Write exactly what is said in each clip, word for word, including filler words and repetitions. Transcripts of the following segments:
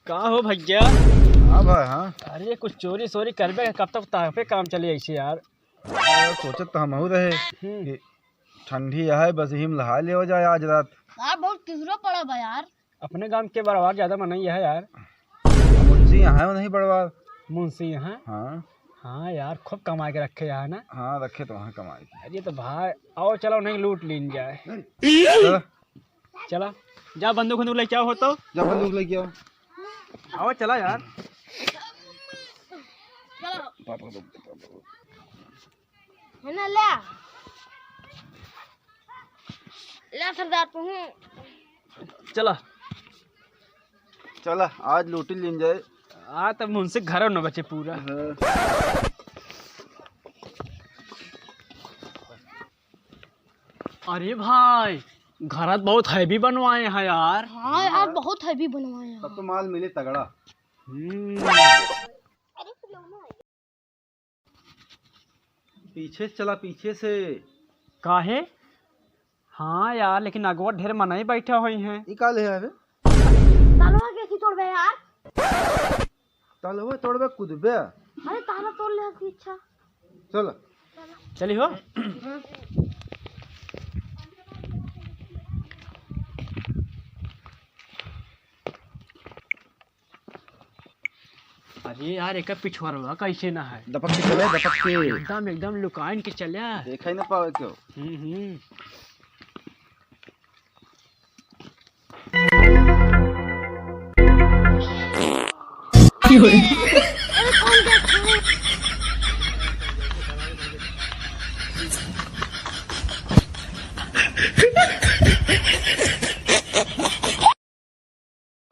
का हो भैया? हाँ भाई, हाँ। अरे कुछ चोरी सोरी करबे, कब तक तापे काम चली ऐसे यार? यार, सोचत तो हमहू रहे हम्म। कि ठंडी है, बस यही में लहा लेवा जाए आज रात। यार, बहुत किहरो पड़ा बा यार। अपने गांव के बड़वार ज्यादा मनई है यार। मुंशी यहाँ है नहीं बड़वार। मुंशी यहाँ? हाँ। हाँ यार, खूब कमा के रखे यार ना। हाँ, रखे तो वहाँ कमा के। अरे तो भाई, आओ चलो, नहीं लूट लीन जाए। चलो। चला, जा बंदूक बंदूक लेके आओ हो तो। जा बंदूक लेके आओ। आओ चला यार। चलो। पापा को, पापा को। है ना, ले। ले सरदार तू। चला। चला, आज लूटी लीन जाए। आ, तब उनसे घर न बचे पूरा। हाँ। अरे भाई, घर बहुत heavy बनवाए हैं यार। हाँ यार, बहुत heavy बनवाए हैं। तब तो माल मिले तगड़ा। हम्म। पीछे से चला, पीछे से। काहे? हाँ यार, लेकिन अगवा ढेर मनई बैठा होई हैं। ई का ले आवे? तलवा के की तोड़बे यार? तलवा तोड़बे, कूदबे। अरे, ताला तोड़ ले की इच्छा। चल। चली हो। अरे यार, एकर पिछुआरवा कैसे ना है? दपक के चले, दपक के। एकदम, एकदम लुकाइन के चले। देखा ही ना पावे क्यों? हम्म, हम्म।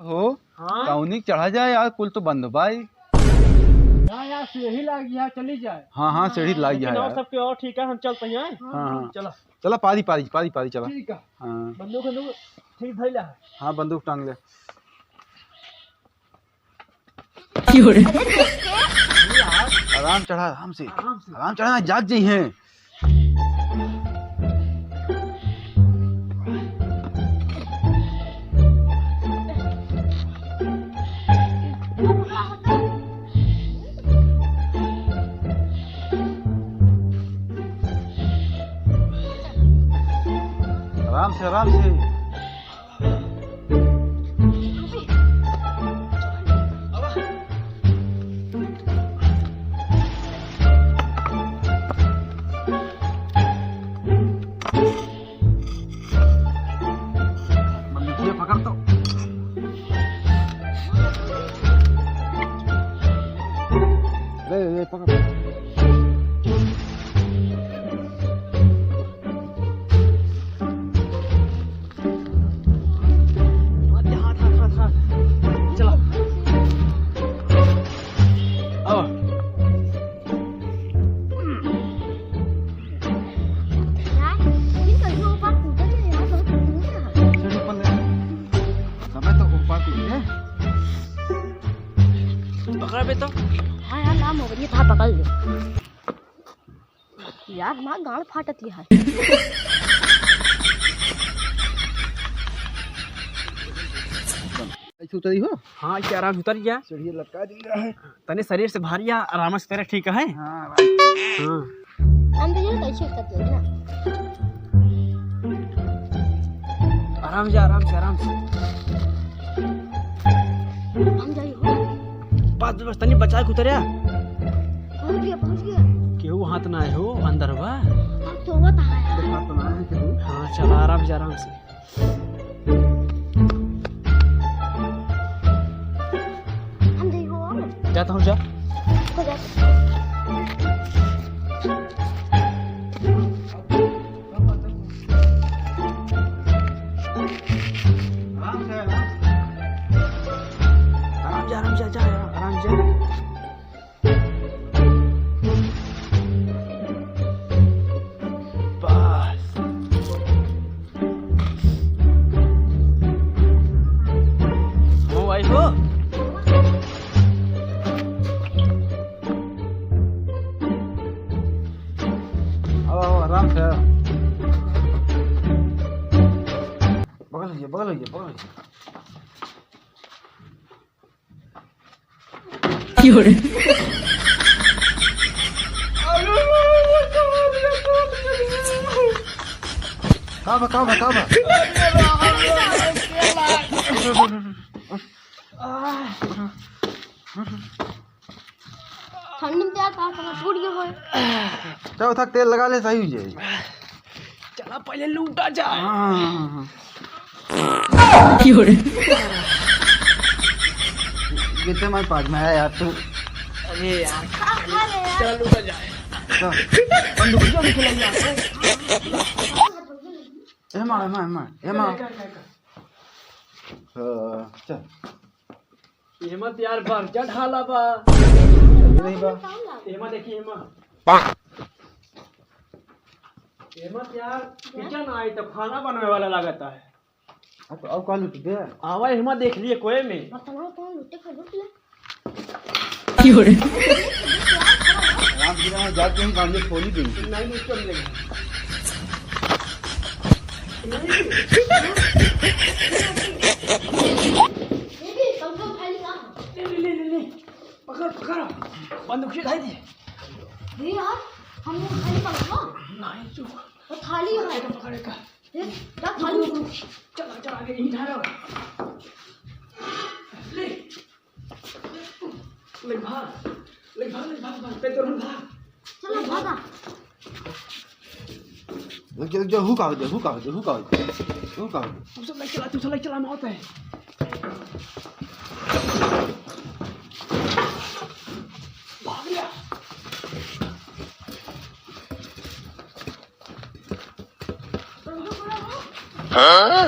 हो, हाँ? कौनी चढ़ा जाए यार, कुल तो बंद बाई। ना यार, सीढ़ी लाग गया, चली जाए। हाँ, हाँ, सीढ़ी लाग गया लेकिन और यार। सबके और ठीक है, हम चलते हैं। हाँ, हाँ। चला। चला, पारी, पारी, पारी, पारी चला। ठीक है। हाँ। बंदूक, बंदूक ठीक धइला है। हाँ, बंदूक टांग ले। आराम चढ़ा, आराम से। आराम से। आराम चढ़ा, जाग जइहें। आराम से, आराम से। मम्मी, ये पकड़ तो। ले, ले, पकड़। हाथ, हाथ, हाथ, हाथ। चलो। आओ। यार, ये कैसे ऊपर कूदे थे यार, बहुत दूर है। चल, ऊपर ले। सबे तो ऊपर कूदे। पकड़ बे तो। हाँ यार, नाम हो गई था, पकड़ ले। यार, माँ गाड़ फाटत ही है। ऐसे उतरी हो? हाँ, क्या आराम से उतर गया? सीढ़ी लटका दिया है। तने शरीर से भारी है, आराम से उतरे ठीक है। हाँ, आराम। हाँ। हम भी ये कैसे उतर गए ना? आराम से, आराम से, आराम से। हम जाइए हो। बस, बस, तनी बचा के उतरे। पहुँच गया, पहुँच गया। केहू हाथ ना आए हो, अंदर बा। हम तो बता है। हाथ तो ना आए केहू। हाँ, चल, आराम से, आराम से। हम जाइए हो। जाता हूँ, जा। तो जा। आराम से, आराम से। आराम से, आराम से, जा, आराम से। बस। हो भाई हो। अच्छा। बगल होइए, बगल होइए, बगल होइए। क्यों रे? का बा, का बा, का बा? ठंड में यार, का करना, टूट गया होय। चल, थक तेल लगा ले, सही हो जाए। चला, पहले लूटा जाए। हाँ, हाँ, हाँ, हाँ। क्यों रे? ये तो हमारे पास में है यार, तू। अरे यार, खा, खा ले यार। चला, लूटा जाए। चल। बंदूक क्यों निकल आई यार? ए माँ, ए माँ, ए माँ, ए माँ। कर, कर, कर, कर। हाँ, चल। एमा त यार बर्चा ढाला बा। ये नहीं बा। एमा देखिए, एमा। एमा त यार किचन आई तो खाना बनवे वाला लागत है। अब, अब का लूट दे? आवा, एमा देख लिए कोई में। बर्तन हो तो लूटे खा लूट ले। क्यों रे? राम जी, हम जाते हैं, काम ये खोली देंगे। नहीं, नहीं, चल लेंगे। ले, ले, ले, ले, ले। पकड़, पकड़। बंदूक से उठाई दे। नहीं यार, हम लोग खाली पकड़ो। नहीं, चुप। वो थाली है। पकड़, पकड़, पकड़। ए, क्या थाली? रुक, रुक, रुक। चल, चल, आगे यहीं ठहरा। ले। ले भाग, ले भाग, ले भाग, भाग, पे तो भाग। चलो, भागा। लग जा, लग जा, हुक आवे दे, हुक आवे दे, हुक आवे दे, हुक आवे दे। तू सब लाइट चला, तू सब लाइट चला, मौत है। भाग गया। हाँ?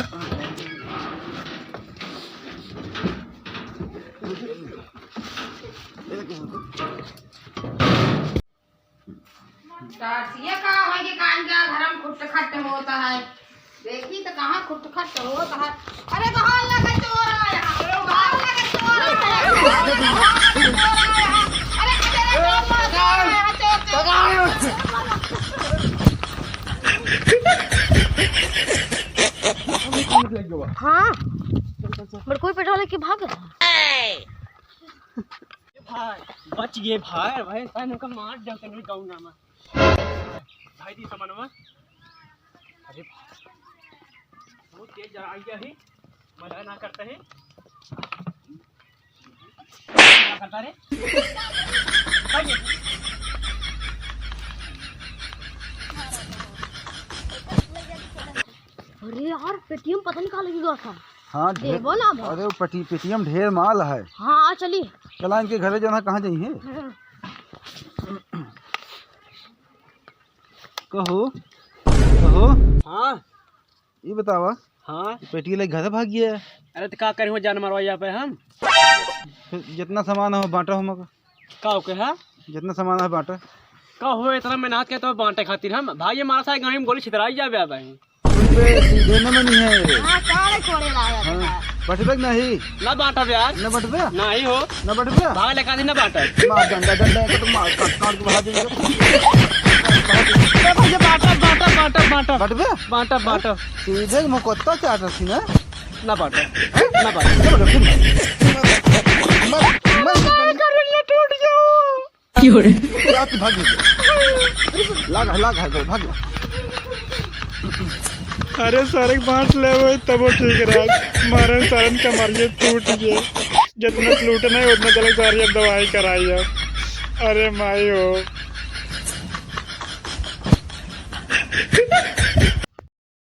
टारसिया का है कि कान का घर में खुट खट होता है। देखी तो कहाँ खुट खट होता है। अरे कहाँ लगे चोर आया? कहाँ लगे चोर आया? अरे कहाँ लगे चोर आया? अरे, अरे, अरे, चोर मार, चोर आया, चोर, चोर। हाँ, बड़कोई पेट्रोल लेके भाग गया। भाई, बच गए भाई, भाई, साहब, हमका मार डालते नहीं गाँव में। भाई, दी सामानवा। अरे भाई, बहुत तेज जरा आ गया है, मना ना करते हैं। क्या करता रे? अरे यार, पेटीएम पता नहीं कहाँ लगी गया था। हाँ, ढेर, देबो ना भाई। अरे, वो पेटी-, पेटीएम ढेर माल है। हाँ, चली। चला इनके घरे जाना, कहाँ जाइए? हाँ। कहो, कहो। हाँ। ये बतावा। हाँ। पेटी लेके घर भाग गया। अरे, तो का करी, हो जान मरवा यहाँ पे हम। फिर जितना सामान हो, बांटा हो मगर। का हो के है? जितना सामान है, बांटा। का हो, इतना मेहनत के तो बांटे खातिर हम। भाई, ये मारा सा गाड़ी में गोली छितराई जावे अब भाई। उनपे देने में नहीं है। हाँ, काले कोड़े लाया हाँ, था। बटबे के नहीं? ना बांटब यार। ना बटबे? नहीं हो। ना बटबे? भाग लगा दी ना बांटब। मार डंडा, डंडा, एक तो मार, काट, काट के भाग जाएगा। ए भैया, बांटब, बांटब, बांटब, बांटब। बटबे? बांटब, बांटब। सीधे मुकत्ता चाट रखी ना? ना बांटब। ना बांटब। ना बांटब। मत, मत, मत। टूट गया। क्यों रे? रात भाग गया। लाग है, लाग है, भाग गया। अरे सारे बांट ले वो, तब वो ठीक रहा। मारन सारन का मारिए टूट गए। जितना लूटना है उतना चले सारे, अब दवाई कराई अब। अरे माई हो।